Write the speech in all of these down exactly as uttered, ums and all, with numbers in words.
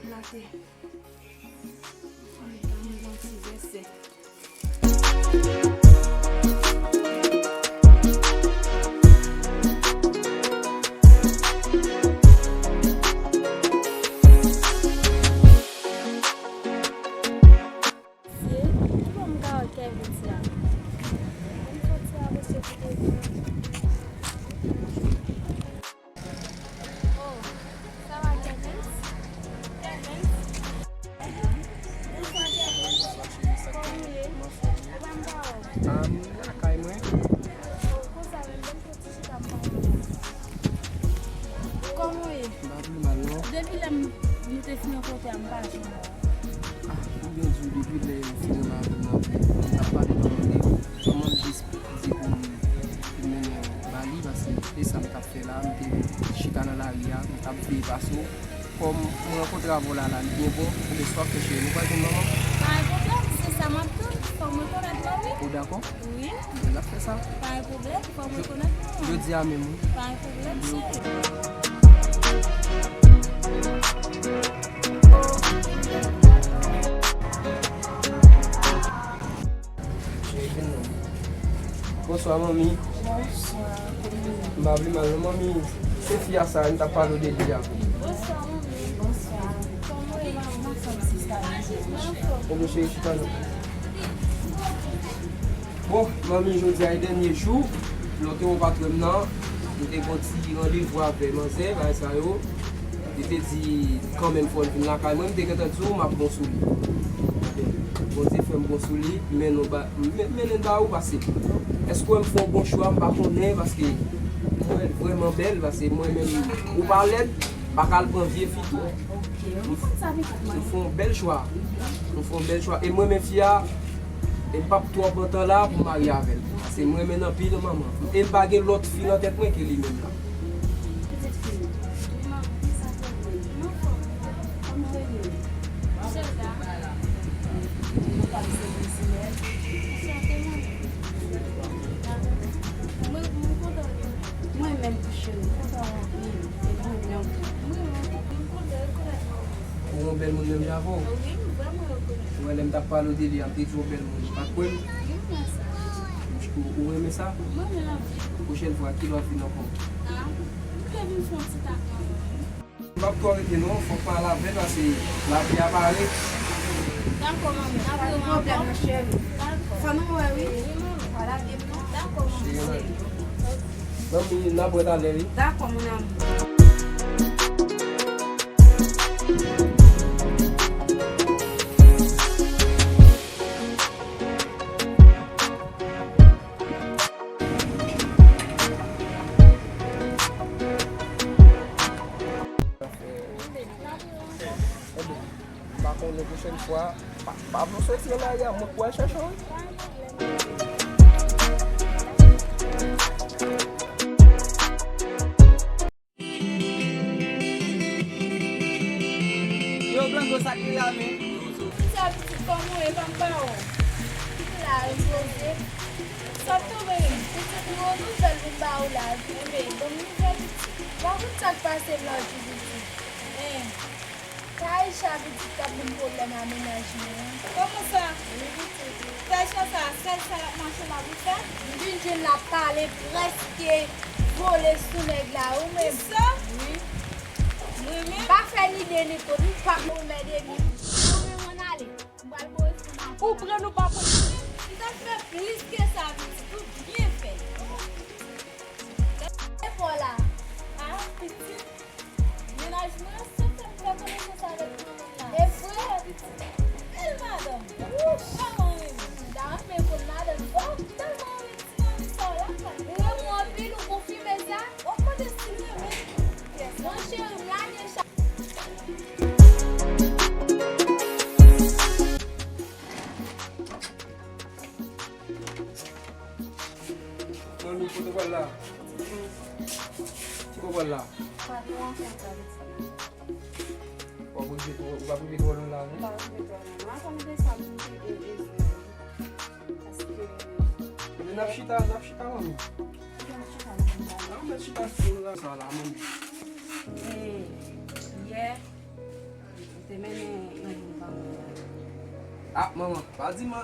Late. Ay, ban mwen yon ti vèsè. Mesye, ki bò m ka wè Kevin sa? Ban m soti a, mesye, pou te vin. Oh, sa va, Kevin? Kevin? Bonswa, Kevin. Kòman w ye? Ou pa m pa wè w? Ah, m lakay mwen. Oh, konsa menm, ban m soti chita m pa wè w. Kòman w ye? M pa pi mal, non. Depi lè m, nou te fin rankontre a, m pa jwenn ou. Ah, m byen di w, depi lè m fin renmen avè w, m ap pale, m ap mande w. Kòman m jis di pou m, pou m mennen w ba li, paske e sa m t ap fè la, m te chita nan lari a, m t ap veye pase w. Kòm m rankontre avè w la, la, li byen bon, oubyen sa w ap fè cheri, nou pral jwenn manman? Pa gen pwoblèm, se sa m ap tann, fò mwen konèt manmi. Ou dakò? Wi. N ap fè sa. Pa gen pwoblèm, fò mwen konèt manman. Jodi a menm, wi. Pa gen pwoblèm, cheri. Cheri, vin non. Bonswa, manmi. Bonswa. M pa pi mal, non, manmi. Se fi a sa, m t ap pale w de li a. Bonswa, manmi. Bonswa. Kòman w ye, manmi? Anfòm, sista. Anfòm. Bon, cheri, chita non. Bon, manmi, jodi a e dènye jou. Lè w te wè patwon m nan, nou te gon ti randevou avè manzè, bagay sa yo. Li te di, kanmenm, fò l vin lakay mwen, m te gentan di w, m ap bon sou li. Bondye fè m bon sou li, m mennen w ba, m men-, mennen l ba ou, paske èske w wè m fè yon bon chwa, m pa konnen, paske m wè l vrèman bèl, paske mwen menm, ou pa lèd, pa ka al pran vye fi tou. Nou fè yon bèl chwa. Nou fè yon bèl chwa. E mwen menm fi a, e m p ap twò pran tan la pou m marye avè l. Paske m renmen l anpil, manman. E m pa gen lòt fi nan tèt mwen ke li menm la. Pitit fi m. Wi, manman, ki sa pwoblèm? M anfòm. Kòman w ye? Sèlda. Ou pa bezwen di mèt. Anchante, manman. Mwen, mwen kontan wè w. Mwen menm tou, cheri, m kontan wè w anpil. E bonè w tou. Mwen, mwen kontan rekonèt manman. Ou yon bèl moun menm jan avè w? Wi, m vrèman rekonèt. Ou wè, lè m t ap pale w de li a, m te di w bèl moun. Ou pa t kwè m? Wi, m wè sa. Ou, ou renmen sa? Mwen renmen l anpil. Pwochèn fwa, kilè w ap vin ankò? A, m vle vin fè yon ti tap nan men w. M p ap twò rete non, fòk m al avè l, paske lavi a pare. Dakò, manmi, n ap wè w ankò. Pa gen pwoblèm, cheri. Dakò. Fò nou wè, wi. Wi, manmi. Pa lage m non. Dakò, manmi. Cheri, manmi, n ap wè talè, wi. Dakò, mon amour. Ebyen, m pa konnen, pwochèn fwa, pa, pa vle soti nan lari a, mwen k pral chèche w, wi. Yo, Blanco, sa k gen la menm? Sa pitit, kòman w ye, pa m pa w? M la, repoze. Sa k tonbe menm? Pitit, m gen yon nouvèl pou m ba ou la. Enben, ban m nouvèl, pitit. Ou pa konn sa k pase lòt jou, pitit. En. Taïcha, pitit, t ap ban m pwoblèm a mennaj mwen an. Kòman sa? Wi, pitit. Taïcha sa, sèl sa l ap mache la pou fè? M vin jwenn l ap pale, prèske vole sou nèg la, ou menm. Kisa? Wi. Mwen menm? M pa fè ni de ni kont, m pa mwen mède ni. Ou menm ann ale. M pral koresponn avè w. Ou pran nou pa pran. M t ap fè plis ke sa, pitit, ou byen fè. Efò la. A, pitit. Mennaj mwen an, se fè m fè konesans avèk manman m la. E vre? Bèl madanm. Wouch! Kòman w renmen? M ta renmen konn madanm. Oh, m tèlman renmen ti manmi sa w la. Ou renmen w anpil, ou konfime sa? Ou konnen si m renmen. Mon cheri, m lage cha. Manmi, kote w pral la? Ki kote w pral la? Patwon an konn sa, pitit. W ap rive twò, w ap rive twò lwen la, non? M pa rive twò lwen. Mwen konn de sa pou m te gen bezwen. Paske. Ebyen, n ap chita, n ap chita, manmi. Ki n ap chita, manmi? N ap chita sou la, sa la, manmi. E, yè. M te Te mennen yon moun pa mwen. Ah, manman, pa di m,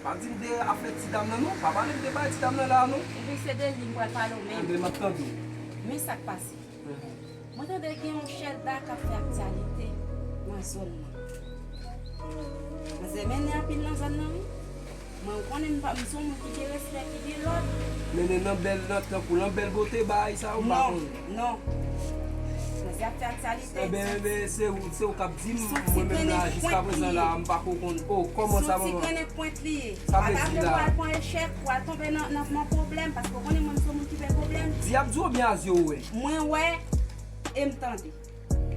pa di m de afè ti dam nan, non. Pa pale m de bagay ti dam nan la, non. Ebyen, se de li m pral pale w menm. Ebyen, m ap tande w. Men sa k pase. Mhm. Mwen tande gen yon chèlda k ap fè aktyalite nan zòn nan. Manzè mennen anpil nan zòn nan, wi. Mwen, ou konnen m pa, m se yon moun ki gen respè, ki gen lòd. Mennen nan bèl, nan tankou nan bèl bote, bagay sa yo, m pa konn. Non, non. Manzè ap fè aktyalite. Enben, enben, se ou, se ou k ap di m, mwen menm la, jiska prezan la, m pa ko konn. Oh, kòman sa, manman? Se yon ti grennen pwent li ye. Sa vle di la. Pral pran echèk, pral tonbe nan, nan, nan pwoblèm, paske ou konnen mwen, m se yon moun ki pè pwoblèm. Dyab di w oubyen a zye w wè? Mwen wè, e m tande.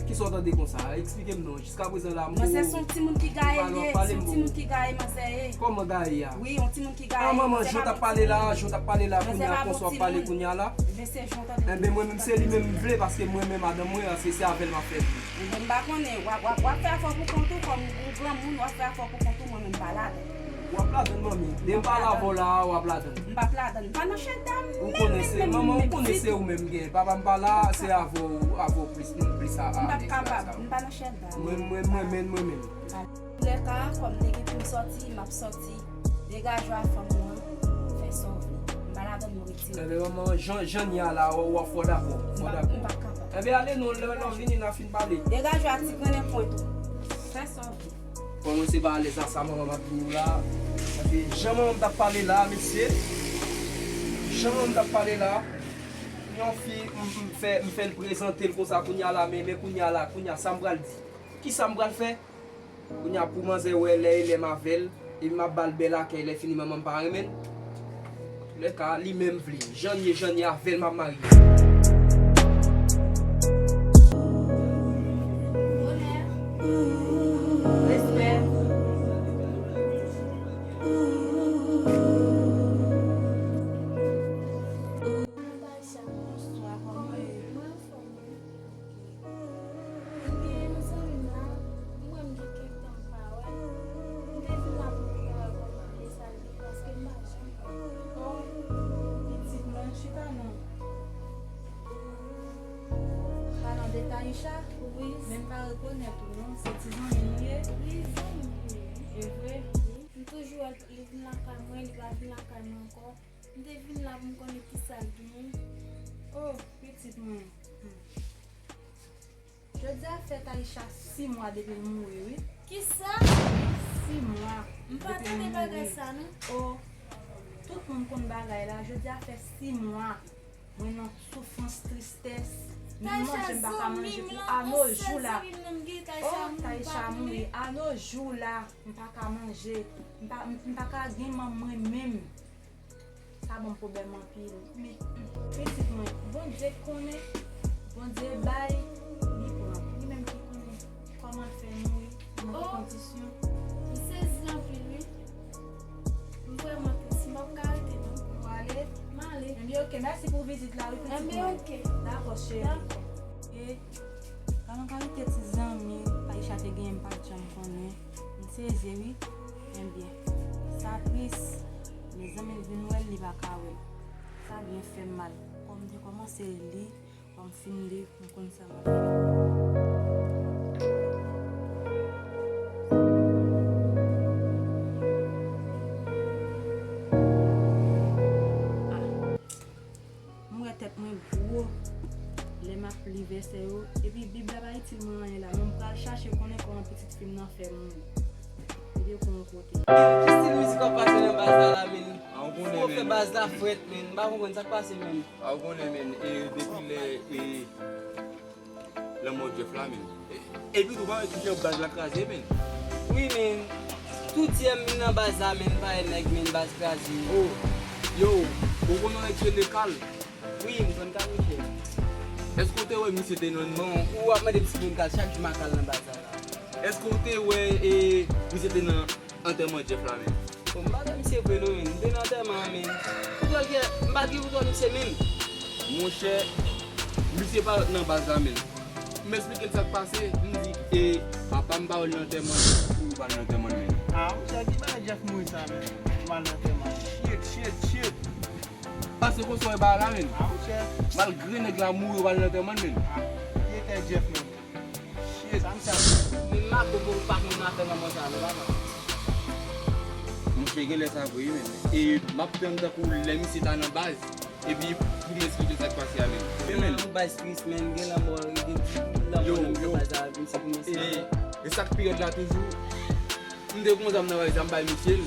Kisa w tande konsa? Eksplike m non. Jiska prezan la, m... Manzè se yon timoun ki gaye li ye, se yon timoun ki gaye manzè ye. Kòman gaye a? Wi, yon timoun ki gaye. Ah, manman, jan w t ap pale la, jan w t ap pale la, kounye a, konsa w ap pale kounye a la. Ebyen, se jan w tande. Enben, mwen menm, se li menm m vle, paske mwen menm, madanm mwen, se, se avè l m ap fè vi. Mwen m pa konnen, w ap, w ap, w ap fè afè w pou kont ou, kòm ou granmoun, w ap fè afè w pou kont ou, mwen menm m pa ladan. W ap ladann, manmi. Depi m pale avè w la, w ap ladann. M p ap ladann. M pa nan chèlda, ou konnen se manman, ou konnen se ou menm gen. Papa m pa la, se avè w, avè w plis, nou plis a, a, m p ap kapab, m pa nan chèlda. Mwen, mwen, mwen menm, mwen menm. Antoulèka, kòm te gen pou m sòti, m ap sòti. Degaje w a fanm ou an, fè sa w vle. M pa ladann, nou retire. Enben, manman, jan, jan n ye a la, w, w ap fò dakò, fò dakò. M p ap kapab. Enben, ale non, lè, lè w vini, n a fin pale. Degaje w a ti grennen pwent ou. Fè sa w vle. Kòmanse pa alèz a sa manman m ap di nou la. Paske jan manman m t ap pale la, mesye. Jan manman m t ap pale la. Yon fi, m, m fè, m fè l prezante l konsa kounye a la, men, men kounye a la, kounye a, sa m pral di? Kisa m pral fè? Kounye a pou manzè wè lè e lè m avè l, epi m ap ba l bèl akèy, lè fini manman m pa renmen l. Antoulèka, li menm vle. Jan n ye, jan n ye, avè l m ap marye. Onè. Respè. Bonswa, kòman w ye? M gen yon zanmi m la, m wè m gen kèk tan m pa wè l. M te vin la pou m te ka wè kòman l ye, sa l ye, paske m pa janm wè l. Oh, pitit mwen, chita non. Palan de Taïcha? Wi. Men m pa rekonèt ou non, se ti zanmi m ou ye? Wi, zanmi m li ye. E vre? Wi. M toujou wè l, li vin lakay mwen, li pa vin lakay mwen ankò. M te vin la pou m konnen kisa l genyen. Oh, pitit mwen. Hmm. Jodi a fè Taïcha sis mwa depi l mouri, wi. Kisa? Sis mwa. M pa tande bagay sa, non. Oh, tout moun konn bagay la. Jodi a fè sis mwa. Mwen nan soufrans, tristès. Menm manje m pa ka manje pou a no jou la. Oh, Taïcha mouri. A no jou la, m pa ka manje. M pa, m, m pa ka gen manm mwen menm. Sa ban m pwoblèm anpil. Men, pitit mwen, Bondye konnen, Bondye bay, li pran. Li menm ki konnen kòman l fè mouri, nan ki kondisyon. M sezi anpil, wi. M vrèman tris, m p ap ka rete, non. Ou ale? M ale. Enben, oke, mèsi pou vizit la, wi, pitit mwen. Enben, oke. Dakò, cheri. Dakò. E, pa nan kalite ti zanmi Taïcha te genyen, m pa t janm konnen. M sezi, wi. Enben, sa tris. Men zanmi l vin wè l, li pa ka wè l. Sa byen fè m mal. Kòm m te kòmanse li, kòm m fin li, m konn sa m ap fè. Ah. M wè tèt mwen gwo lè m ap li vèsè yo, epi Bib la pa itil mwen anyen la, men m pral chache konnen kòman pitit fi m nan fè mouri. Mete pou yon kote. Ki stil mizik w ap pase nan baz la la, men? Fò w fè baz la frèt, men. M pa konprann sa k pase, men. A, ou konnen, men, e, depi lè, e, lanmò Jeff la, men. E, epi tou, pa wè kijan baz la kraze, men. Wi, men, tou di m nan baz la, men, pa wè nèg, men, baz kraze. Oh, yo, ou konn yon nèg ki rele Kal? Wi, m konn Kal, monchè. Èske w te wè misye te nan, non, ou ap mande m si m konn Kal, chak jou m a Kal nan baz la la. Èske w te wè, e, misye te nan antèman Jeff la, men? Bon, m pa t wè misye vre non, men. M te nan antèman an, men. Pou twòl kè, m pa t gen pou twòl misye menm. Monchè, misye parèt nan baz la, men. M eksplike l sa k pase, m di, e, papa m pa wè l nan antèman, ou pa l nan antèman, men. Ah, monchè, ki bagay Jeff mouri sa, men? Ou pa l nan antèman. Shit, shit, shit. Pase konsa w wè bagay la, men. Ah, monchè. Malgre nèg la mouri, ou pa l nan antèman, men. Ah, ki etè Jeff, men? Men Marco, bon, ou pa konn afè manman sa, non, papa. Monchè, genlè sa vre, wi, men. E m ap tann tankou lè misye ta nan baz, epi pou m esplike sa k pase a, men. Wi, men. Yon baz tris, men, gen lanmò, gen lanmò nan mitan baz la, misye kòmanse. E, e sa k pi rèd la toujou, m te pran zam nan valiz la, m bay misye l.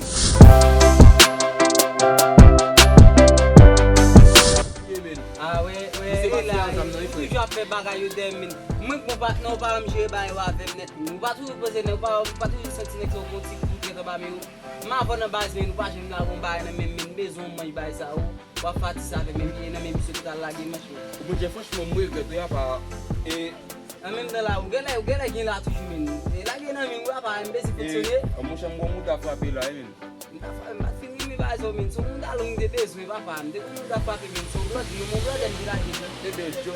Wi, men. Ah, wè, wè, misye pa fè zam nan, wi, frè. Toujou ap fè bagay yo dèyè m, men. Mwen k bon patnè, ou pa janm jere bagay yo avè m nèt. Ou pa toujou poze nèg, ou pa, ou pa toujou santi nèg sa yo gon ti kout tèt anba men yo. M avè w nan baz, men ou pa janm lage yon bagay nan men m, men m bezwen yon manch bagay sa yo. W ap fè atis avè m, men e nan men misye tou t al lage manch mwen. Monchè, franchman, m regrèt wi, apa. E an menm tan la, ou genlè, ou genlè gen la toujou, men. E lage nan men m wi, apa, m bezwen fonksyone. E monchè, m gon mouda frape la wi, men. M ta fè, m pa t fin renmen bagay sa yo, men. Se yon mouda long m te bezwen, papa. M te gon mouda frape, men. Se yon blòdè, yon blòdè m te lage, men.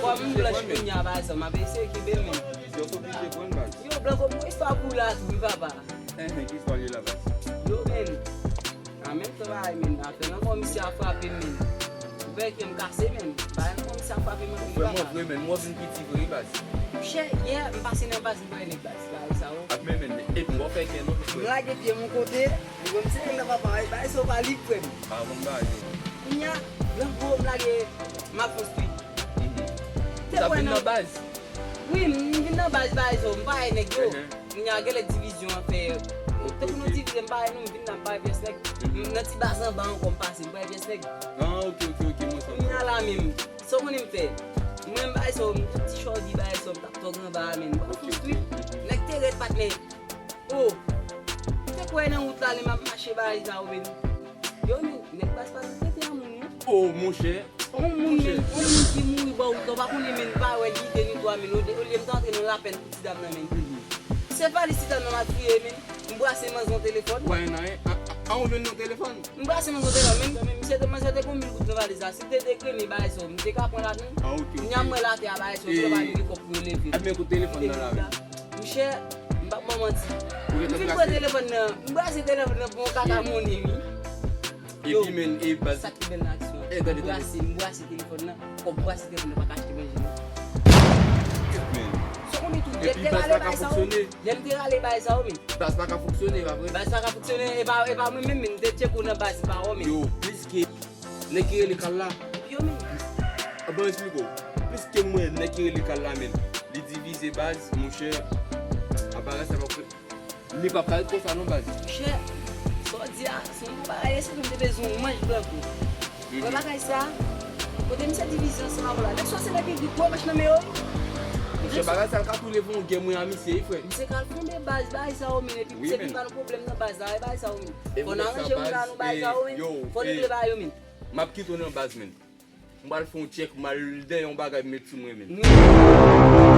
Kòm m blanch kounye a, bagay sa yo, m ap eseye kenbe l, men. Yo, Blanco, m gon istwa pou ou la tou, wi, papa. Enhen, ki istwa l ye la, baz? Yo, men. An menm tan, bagay, men. Afè nan kòm misye a frape m, men. Ou pè ke m kase, men. Bagay nan kòm misye a frape m, men, papa. Vrèman vre, men. M wè w vin piti vre, wi, baz. Monchè, yè, m pase nan baz, m pran nèg baz. Bagay sa yo. Ak men, men, epi m wè w fè kè non, wi, frè. M lage pye m yon kote, m se nèg nan papa, bagay sa yo pa lib, frè m. Pa konn bagay yo. Kounye a, Blanco, m lage, m al fon street. Ou t ap vin nan baz? Wi, m vin nan baz, bagay sa yo, m pa wè nèg yo. Kounye a, genlè divizyon an fè. Tankou nou divize, m pa wè nou, m vin la, m pa wè pyès nèg. M nan ti baz anba ankò, m pase, m pa wè pyès nèg. Ah, ok, ok, ok, mwen sa. Kounye a la menm, sa w konnen m fè? Mwen, bagay sa yo, m tout ti chògi, bagay sa yo, m t ap tòg anba a, men m pa fon street. Nèg te rèd, patnè. Oh, m te kwè nan wout la, lè m ap mache, bagay sa yo, men. Yo, men, nèg baz pa nan tete a moun, non. Oh, monchè. On moun, men, on moun ki mouri bò wout la, ou pa konnen, men, m pa wè li de ni twa, men, olye m t antre nan lapèn pou ti dam nan, men. Se valiz ti dam nan m al fouye, men. M brase manzè yon telefòn. Wè, nan, a, a, a, ou jwenn yon telefòn? M brase manzè yon telefòn, men, men, misye te, manzè te gon mil goud nan valiz la. Si l te degrene bagay sa yo, m te ka pran ladan. Ah, ok, ok. Kounye a m wè l atè a bagay sa yo, m pa gen kòb pou yo leve l. Ebyen, kout telefòn nan la, men. Monchè, m p ap ba w manti. M fin pran telefòn nan, m brase telefòn nan pou yon kaka monnen, wi. Yo, epi, men, e baz. Sa ki bèl nan aksyon an. M brase, m brase telefòn nan. Kòm brase telefòn nan pa ka achte manje, non. Men. Sa w konnen tou, lè m te rale bagay sa yo, lè m te rale bagay sa yo, men. Baz pa ka fonksyone, pa vre? Baz pa ka fonksyone, e pa, e pa mwen menm, men, m te tcheke w nan baz, se pa w, men. Yo, plis ke nèg ki rele Kal la. Yo, men. Ban m esplike w. Plis ke mwen, nèg ki rele Kal la, men. Li divize baz, monchè. Apa sa pa Li p ap ka ret konsa non, baz. Monchè, sa w di a, se yon bon bagay, se pou m te bezwen yon manch, Blanco. Wè bagay sa, kote misye divize ansanm avè w la. Nèg sa se nèg ki gen gwo manch nan men yo, wi. Monchè, bagay sa, l ka tou leve yon gè mwen a misye, wi, frè. Misye ka al fonde baz, bagay sa yo, men, epi misye vin ba nou pwoblèm nan baz la, e bagay sa yo, men. Fò n aranje moun la, nou bagay sa yo, men. Fò n regle bagay yo, men. M ap kite w nan baz, men. M pral fè yon tchèk, m al dèyè yon bagay m met sou mwen, men.